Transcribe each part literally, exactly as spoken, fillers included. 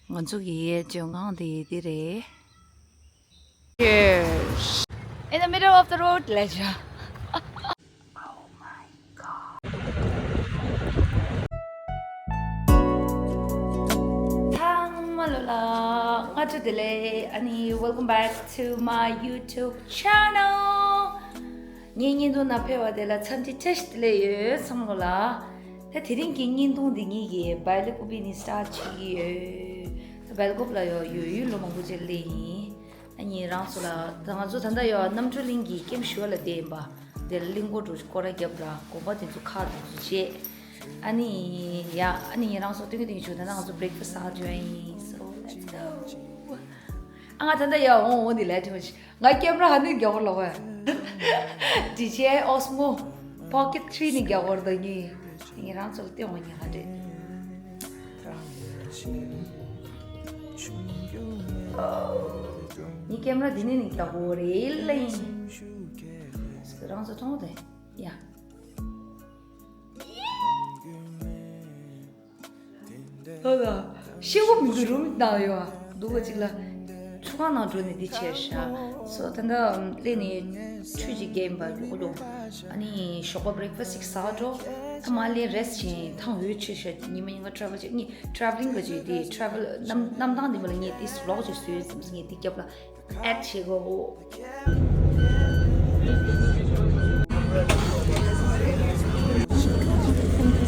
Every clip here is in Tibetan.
ང་ཚོ་གི་ལྗོན་ཁང་དེ་འདི་རེད། Cheers. In the middle of the road ལབ་བྱ། Oh my God. ཚང་མ་ལོ་ལ་སྔ་དྲོ་བདེ་ལེགས། ཨ་ནི་welcome back to my YouTube channel. ངའི་བརྙན་ཐུང་ནང་ཕེབས་པ་དེ་ལ་འཚམས་འདྲི་བཀྲ་ཤིས་བདེ་ལེགས་ཡོད་ཚང་མ་ལོ་ལ། ད་དེ་རིང་གི་བརྙན་ཐུང་འདི་ངེད་ཀྱིས་སྦེལ་ཀོབ་ནས་སི་ཊར་ཊི་བྱེད་ཀྱི་ཡོད། ད་སྦེལ་ཀོབ་ལ་ཡོད་ཡོད་ཡུལ་ལོ་མང་པོ་ཅིག་སླེབས་ཡིན། ཨ་ནི་རང་ཚོ་ལ་ད་ང་ཚོ་ད་ལྟ་ཡོད་གནམ་གྲུ་གླིང་གི་ཀེམ་ཞུ་བ་ལ་བསྡད་ཡིན་པ། དེ་ལ་གླིང་སྐོར་འགྲོ་སྐོར་ར་རྒྱབ་ར་དགོན་པ་དེ་ཚོ་ཁག་དེ་ཚོ་བྱས། ཨ་ནི་ཡ་ཨ་ནི་རང་ཚོ་སྟོན་གི་སྟོན་གི་བྱུང་། ད་ལྟ་ང་ཚོ་breakfast ཟ་འགྲོ་ཡ་ཡིན། So let's go. ཨ་ང་ད་ལྟ་ཡ་འོང་འོང་དེ་ལ་དྲན་པ་ཞིག་ང་ཀེམ་ར་ཧ་ནི་རྒྱག་གོ་ལོག་བས། ཌི་ཇེ་ཨའི་ཨོ་སི་མོ་པོ་ཀེཊ་ཐི་རི་ནི་རྒྱག་གོ་ར་ད་ངས་ངས་རང་ཚོ་ལ་སྟོན་འོང་ངས་ཧ་འདྲེ། ངས་ཀེམ་ར་འདི་ནས་ནི་རྒྱག་གོ་རེད་ལ་ཡིན། རང་ཚོ་མཐོང་དེ་ཡ། ཨ་ལ། ཤེལ་སྒོ་མི་འདུག་རུམ་ནང་ཡོད་ཨ། འདུག་ག་ཅིག་ལ། ཆུ་ཁང་ནང་འགྲོ་ནས་འདི་བྱས་ཤག So ད་ལྟ་སླེབས་ནས་ཆུ་ཅིག་བརྒྱབ་ཡིན་པ་ལོག་ལོག་ཨ་ནི་ཞོགས་པ་breakfast ཅིག་ཟ་འགྲོ། ད་མ་སླེབས་རེསཊ་བྱས་ཐང་འོད་ཆོད་ཤག་ཉི་མ་ཉིན་ག་travel བྱས་ངས་travelling ག་བྱས་དེ་travel གནམ་གནམ་ཐང་འདི་མ་ལ་ངས་དེ་vlog ཅིག་བཟོས་ཟིན་ངས་འདི་རྒྱབ་ལ། Act བྱེད་དགོས།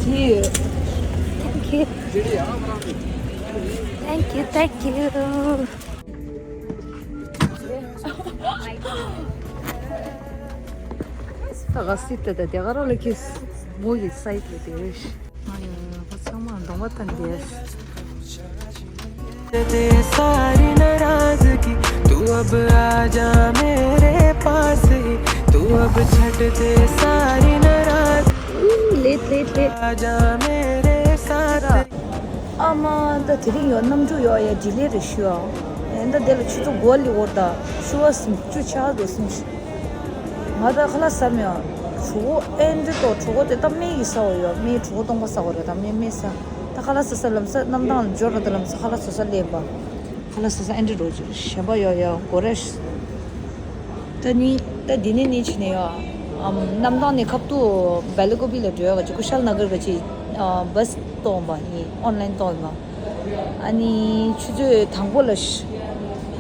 Thank you. Thank you, thank you. ད་ག་སི་ཏ་ད་དེ་ག་ར་ལ་ཁེས་མོ་ཡི་སའིད་ལ་དེ་རེད། ང་ཡང་ཁོ་ཚང་མ་གདོང་པ་བསྟན་ཏེ། दे दे सारी नाराजगी, तू अब आ जा मेरे पास ही, तू अब छट दे सारी नाराज Ooh, late, late, late. आ जा मेरे साथ। ཨ་མ་ད་དེ་རིང་ཡོད་གནམ་གྲུ་ཡོད་ཡ་ཌི་ལེ་རེ་ཞུ་ཨ། ཨེ་ད་དེ་ལ་ཆུ་ཚོད་དགུ་ལི་འོར་ད་ཞུ་བ་སིམ་ཆུ་ཆག་དོ་སིམ་ཤི། ང་ད་ཁ་ལག་ཟ་མི་ཡོང་། གྲོད་ཁོག་ཨེ་འདྲ་ཏོ་གྲོད་ཁོག་དེ་ད་སྨན་གྱི་ཟ་བ་ཡོད་སྨན་གྲོད་ཁོག་སྟོང་པ་ཟ་བ་རེད་ད་སྨན་སྨན་ཟ། ད་ཁ་ལག་ཟ་ས་ལམ་ས་གནམ་ཐང་ལ་འབྱོར་ར་ད་ལམ་ས་ཁ་ལག་ཟ་ས་སླེབས་པ། ཁ་ལག་ཟ་ས་ཨེ་འདྲ་རོ་ཅིག་ཞེན་པ་ཡོད་ཡོད་གོ་རེ། ད་ནི་ད་འདི་ནས་ནི་ཕྱིན་ནས་ཡོད། ཨམ་གནམ་ཐང་ནས་ཁབ་ཏུ་སྦེལ་ཀོབ་ལ་འགྲོ་ཡ་ག་ཅིག་ཀུ་ཤལ་ན་གར་ག་ཅིག་ཨ་བྷས་གཏོང་བ་ཡིན་ཨོན་ལན་གཏོང་བ། ཨ་ནི་ཆུ་ཚོད་དང་པོ་ལ་ཤ་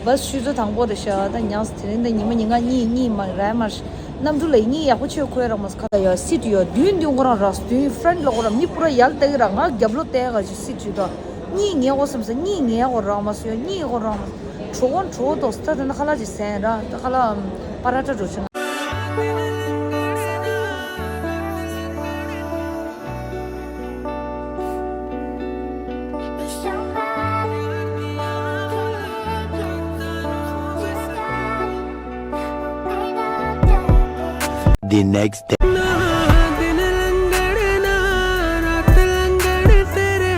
བྷས་ཆུ་ཚོད་དང་པོ་ལ་ཤ་ད་ཉག་དེ་རིང་ད་ཉི་མ་ཉིན་ག་གཉིད་གཉིད་མ་རལ་མ་གནམ་གྲུ་ལ་གཉིད་ཡག་པོ་ཆོད་ཁོའི་རང་མ་ཁ་ལ་ཡོད་སིཊ་ཡོད་མདུན་མདུན་ཁོ་རང་རག་མདུན་ཧྥ་རན་ལ་ཁོ་རང་མི་པུ་ར་ཡལ་ལྟ་གི་ར་ང་རྒྱབ་ལོ་བལྟ་ག་ཅིག་སིཊ་ཡོད་ད་གཉིད་ཉལ་གོ་བསམ་ས་གཉིད་ཉལ་གོ་རག་མ་སོང་གཉིད་གོ་རག་མ་སོང་གྲོ་གོ་གྲོ་གོ་ཏོག་ས་ད་ད་ན་ཁ་ལག་ཅིག་ཟས་ར་ད་ཁ་ལག་པ་ར་ཏྲ་འགྲོ་ཆུ་ན། The next day. दिन लंगड़ ना रात लंगड़ तेरे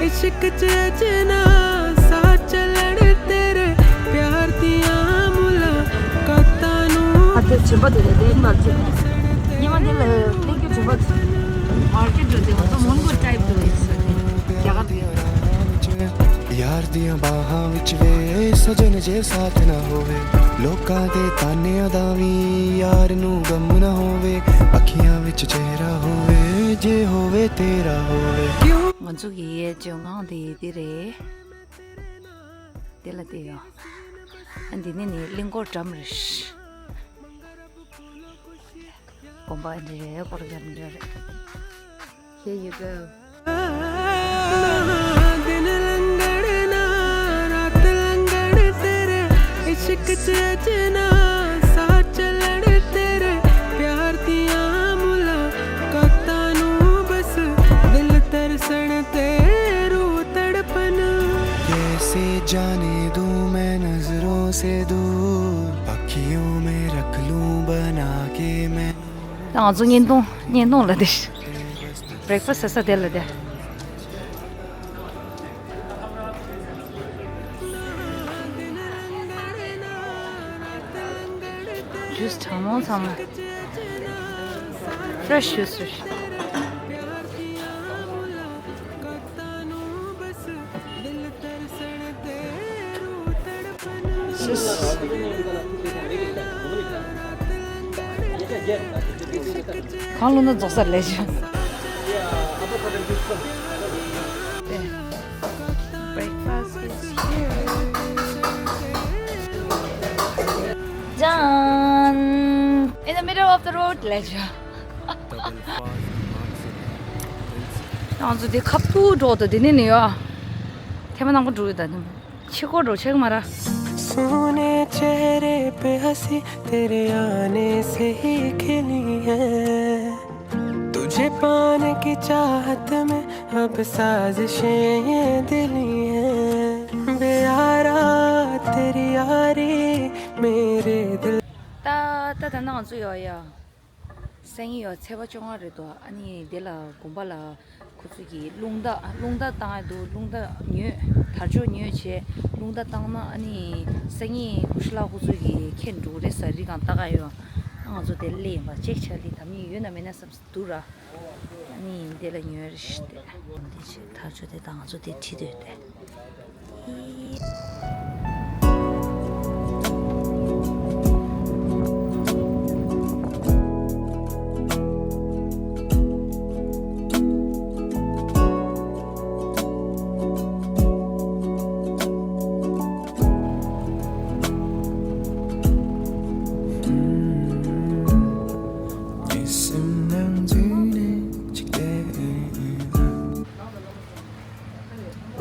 इश्क च अजना सा चलड़ तेरे प्यार दियां मुलाकातां नू अदे चिंबा दे दे मार्केट ये मंदिर लेके चिंबा मार्केट जो दे तो मोंगो टाइप दो इस क्या करते हैं। ਯਾਰ ਦੀਆਂ ਬਾਹਾਂ ਵਿੱਚ ਵੇ ਸਜਣ ਜੇ ਸਾਥ ਨਾ ਹੋਵੇ ਲੋਕਾਂ ਦੇ ਤਾਨਿਆਂ ਦਾ ਵੀ ਯਾਰ ਨੂੰ ਗਮ ਨਾ ਹੋਵੇ ਅੱਖੀਆਂ ਵਿੱਚ ਚਿਹਰਾ ਹੋਵੇ ਜੇ ਹੋਵੇ ਤੇਰਾ ਹੋਵੇ ਕਿਉਂ ང་ཚོ་གི་ལྗོན་ཁང་དེ་འདི་རེད། དེ་ལ་དེ་ཡོད། ཨ་འདི་ནི་ནི་གླིང་སྐོར་འགྲམ་རེད། དགོན་པ་འདི་རེད་སྐོར་རྒྱབ་འདི་རེད། Here you go. दिन लंगड़ ना रात लंगड़ तेरे इश्क च अजना सा चलड़ तेरे प्यार दियां मुलाकातां नू बस दिल तरसण ते रूह तड़पण कैसे जाने दूं मैं नजरों से दूर अखियों में रख लूं बना के मैं ང་ཚོ་བརྙན་ཐུང་བརྙན་ཐུང་ལ་དེ་breakfast ཟ་ས་དེ་ལ་དེ། Juice གྲང་མོ་ཚང་མ་fresh juice རེད། གང་ལོ་ན་རྫོགས་ས་ལས་བྱུང་། Breakfast is here. ཅང་། In the middle of the road ལས་བྱུང་། ང་ཚོ་དེ་ཁབ་ཏུ་འགྲོ་དང་དེ་ནས་ནི་ཡོད། ཐེངས་མ་ནང་པ་འགྲོ་ཡོད་ད་ནི། ཕྱི་སྐོར་འགྲོ་ཆེག་མ་ར། सोने चेहरे पे हंसी तेरे आने से ही खिली है। तुझे पाने की चाहत में अब साजिशें ये दिली हैं। बेयारा तेरी यारी मेरे दिल ད་ད་ད་ནང་ཚོ་ཡོད་ཡ། སང་ཉིན་ཡོད་ཚེས་པ་བཅོ་ལྔ་རེད་དོ། ཨ་ནི་དེ་ལ་དགོན་པ་ལ་ཁོ་ཚོ་གིས་རླུང་རྟ་རླུང་རྟ་བཏང་ཡ་འདུག་རླུང་རྟ་ཉོས། དར་ལྕོག་ཉོས་བྱས་རླུང་རྟ་བཏང་ན། ཨ་ནི་སང་ཉིན་ཀུ་ཤ་ལགས་ཁོ་ཚོ་གིས་ཁྱེར་འགྲོ་གི་རེད་ཟེར། རི་སྒང་ལྟ་ག་ཡོད། ང་ཚོ་དེ་སླེབས་ཡིན་པ་ཅེག་བྱ་ལི་དམ་ཉིད་ཡོད་ན་མེད་ན་བསམ་སོང་འདུག་ར། ཨ་ནི་དེ་ལ་ཉོས་རེད་ཤི་དེ། འདི་བྱས་དར་ལྕོག་དེ་དང་ང་ཚོ་དེ་ཁྲིད་སྡོད་དེ།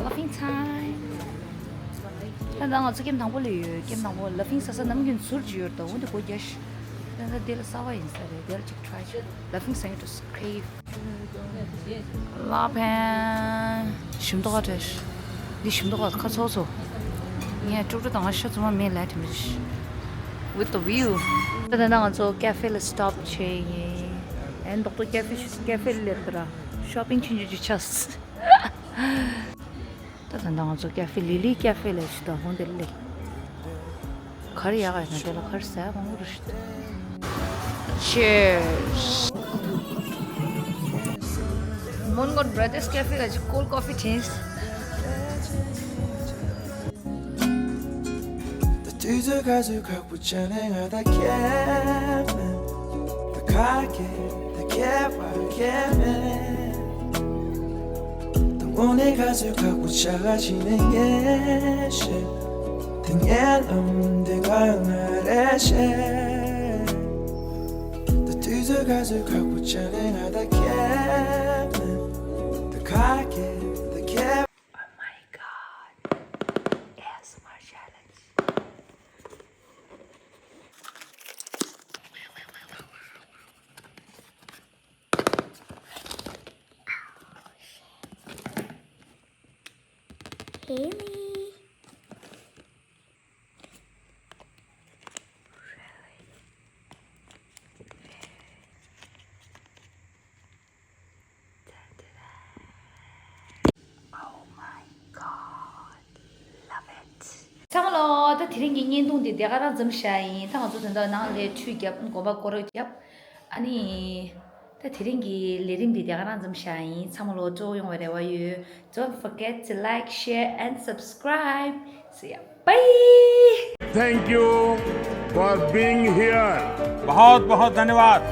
Laughing time. ད་ང་ཚོ་ཀེམ་དང་པོ་ལ་ཡོད། ཀེམ་དང་པོ་ལ་ཕིང་ས་ས་ནམ་རྒྱུན་ཟུར་གྱི་ཡོད་དོ། འོ་འདི་སྒོ་རྒྱག་ཤི། ད་ད་དེ་ལ་གསར་པ་ཡིན་ས་རེད། དེ་ལ་ཅིག་ཊི་རའི་བྱེད། Laughing Saint is crave. ལ་ཕན། ཞིམ་མདོག་ཁ་བྲལ་ཤི། འདི་ཞིམ་མདོག་ཁ་ཚོགས་ཚོ། ངས་ཀྲུག་ཀྲུག་དང་ཤ་ཚོ་མ་མེད་ལ་དེ་མི་ཤི། With the view. ད་ད་ང་ཚོ་ཀེ་ཧྥེ་ལ་སི་ཊོབ་བྱས་ཡིན། ཨན་རྡོག་ཏོ་ཀེ་ཧྥེ་ཀེ་ཧྥེ་ལ་སླེབས་ད་ར། ཤོ་པིང་ཆུང་ཆུང་ཅིག་ཆགས། ད་ད་ང་ཚོ་ཀེ་ཧྥེ་ལི་ལི་ཀེ་ཧྥེ་ལ་ཞུ་དང་ཧོང་དེ་ལེ། གར་ཡག་ཡིན་ན་དེ་ལ་གར་ཟ་མང་པོ་རེད། Cheers. Mon got Brothers Cafe ལ་ཅིག་cold coffee change. དུས་ཚོད་ག་ཚོད་ཁག་པོ་ཆགས་ནས་ང་ད་ཁྱེད་མིན། ད་ཁ་ཁྱེད་ད་ཁྱེད་བ་ཁྱེད་མིན། ད་དངོས་གནས་ག་ཚོད་ཁག་པོ་ཆགས་ག་ཕྱིན་ནས་ངས་ཤེས། དེ་ངའི་ལམ་དེ་ང་ང་རེ་ཤེས། ད་དུས་ཚོད་ག་ཚོད་ཁག་པོ་ཆགས་ནས་ང་ད་ཁྱེད་མིན། ད་ཁ་ཁྱེད་ད་ཁྱེད། Oh my God. A S M R challenge. Haley. Oh my God, love it. ཚང་མ་ལོ། ད་དེ་རིང་གི་བརྙན་ཐུང་འདི་དེ་ག་རང་ཙམ་བཞག་ཡིན། ད་ང་ཚོ་དོན་དག་ནང་ལས་ཁྲུས་བརྒྱབ། དགོན་པ་སྐོར་ར་བརྒྱབ། ཨ་ནི། ད་དེ་རིང་གི་ལས་རིམ་འདི་དེ་ག་རང་ཙམ་བཞག་ཡིན། ཚང་མ་ལོ་སྤྲོ་ཡོང་བའི་རེ་བ་ཡོད། Don't forget to like, share and subscribe. See ya. Bye. Thank you for being here. बहुत बहुत धन्यवाद।